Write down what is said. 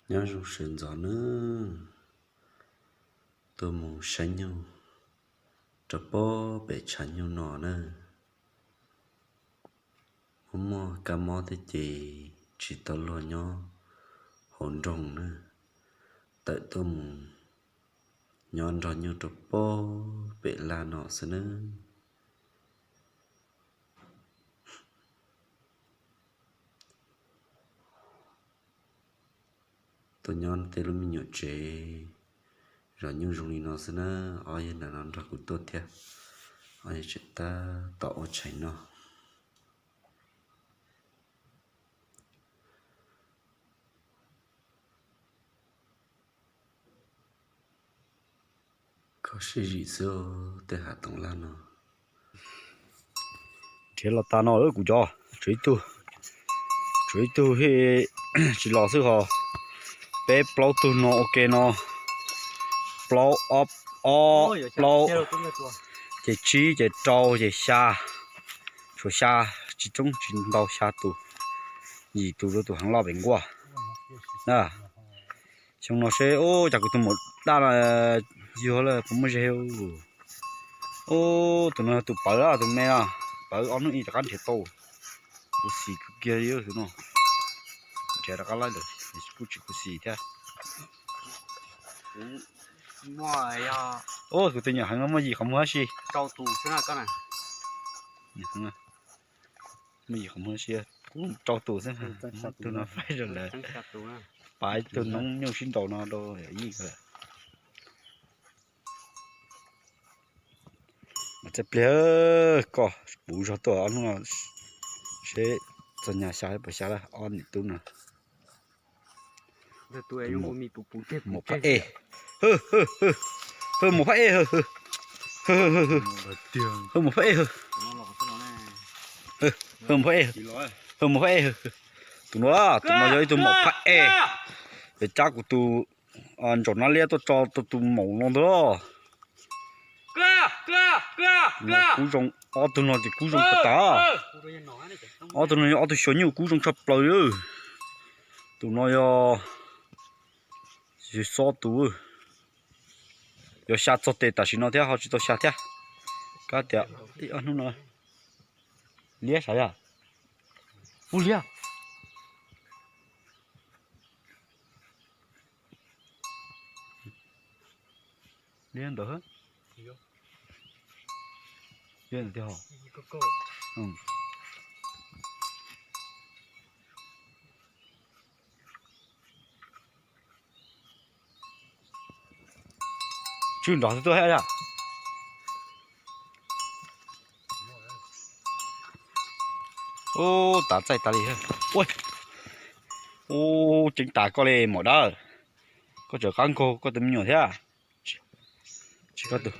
Nyob zoo sawv ntxov nawb, tuaj mus saib nyuj rau pob pem tshav nyuj no na. Muaj muaj kab mob thiab ces tsis tau luag nyob hauv nroog na, tawm tuaj mus nyob nrog nyuj rau pob pem laj no xwb nawb. Tuaj nyob tej lub me nyuam tsev zov nyuj zoo li no xwb na. Ob yawg nram no nrog kuv tuaj thiab, ob yawg tseem tab tom ua tshais noj. Kho siab zim xwb tej hav toov laj no. Nrhiav los tas no kuv cov, tshuav ib tug, tshuav ib tug tsis los xwb ho. Peb plaub tug no ua ke no, plaub ob, ob plaub, ces tsib ces rau ces xya, tshuav xya, tsis coob tsis ntau xya tus, yim tus rau tus heev loj pem nkuaj na. Xyoo no seb ub cas kuv tus maum daj no yuag lawm puas muaj ze. Ub, tus no tus pawv, tus me no, pawv ob hnub ib rov qab nrhiav tau. Khuv xim kawg kiag li tus no. Nrhiav rov qab laij lawm, kuj tsis khuv xim thiab. Ub, kuv tus nyuam heev no muaj yim qhov muag tab sis. Muaj yim qhov muag tab sis kuv rau tus xwb, tus no faib rau lawv. Pab ib tug noob nyuj sib nraus no rau yij lawm. Txaij pliag koj puv zog tuaj ob hnub no seb txog nyag xya puas xya lawm ob niam tub no. Maum phab ej, maum phab ej, maum phab ej, maum phab ej, maum phab ej. Tus no, tus no yog ib tug maum phab ej, es cab kuv tus ntsaum nab liab tuaj tso tus maum no ntag. Kub zoo, ob tug no ces kub zoo tag tag. Ob tug no yog ob tug xyuas nyuj kub zoo tshaj plaws li. Tus no yog xob tus, yog xya txog tes tam sim no thiab ho tsis tau xya thiab. Kab tias ib ob hnub no liab sav yog ub liab. Liab ntawd, liab ntawd tiag. Tswj nrov xwb tuaj thiab. Ub, tav txaij tas li. Ub, ceeb tas koj li maum dawb, koj tseem qab nkaug koj tus me nyuam thiab. Tsis koj tus.